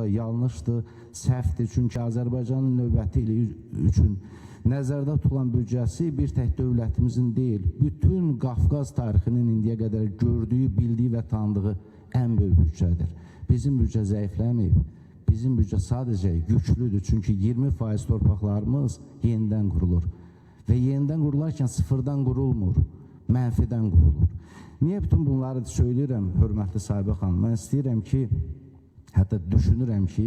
Yanlışdır, səhvdir. Çünki Azərbaycanın növbəti ili üçün nəzərdə tutulan büdcəsi bir tək dövlətimizin deyil, bütün Qafqaz tarixinin indiyə qədər gördüyü, bildiyi və tanıdığı ən böyük büdcədir. Bizim büdcə zəifləməyib. Bizim büdcə sadəcə yüklüdür. Çünki 20% torpaqlarımız yenidən qurulur. Və yenidən qurularkən sıfırdan qurulmur, mənfidən qurulur. Niyə bütün bunları söyləyirəm, hörmətli Sahibə xanım? Mən istəyirəm ki, hətta düşünürəm ki,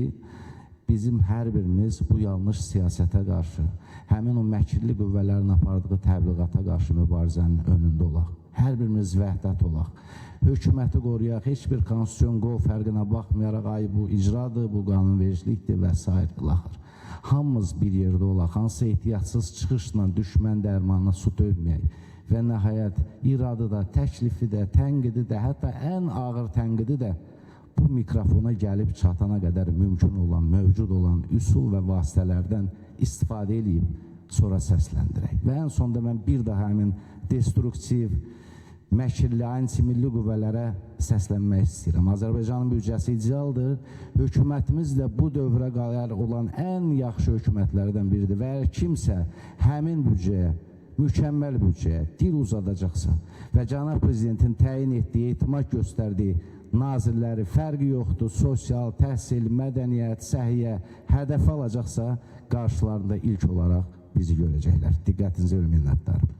bizim hər birimiz bu yanlış siyasətə qarşı, həmin o məkirli qüvvələrin apardığı təbliğata qarşı mübarizənin önündə olaq. Hər birimiz vəhdət olaq. Hökuməti qoruyaq, heç bir konstitusion qol fərqinə baxmayaraq, ay bu icradır, bu qanunvericilikdir və s. ilaxır. Hamımız bir yerdə olaq, hansı ehtiyatsız çıxışla düşmən dərmanına su dökməyək və nəhayət iradı da, təklifi də, tənqidi də, hətta ən ağır tənqidi də bu mikrofona gəlib çatana qədər mümkün olan, mövcud olan üsul və vasitələrdən istifadə eləyib sonra səsləndirək. Və ən sonda mən bir daha həmin destruktiv, məkirli, antimilli qüvvələrə səslənmək istəyirəm. Azərbaycanın büdcəsi idealdır. Hökumətimiz də bu dövrə qədər olan ən yaxşı hökumətlərdən biridir. Və əgər kimsə həmin büdcəyə, mükəmməl büdcəyə dil uzadacaqsa və cənab prezidentin təyin etdiyi, etimad göstərdiyi nazirləri fərqi yoxdur, sosial, təhsil, mədəniyyət, səhiyyə hədəfə alacaqsa, qarşılarında ilk olaraq bizi görəcəklər. Diqqətinizə görə minnətdarım.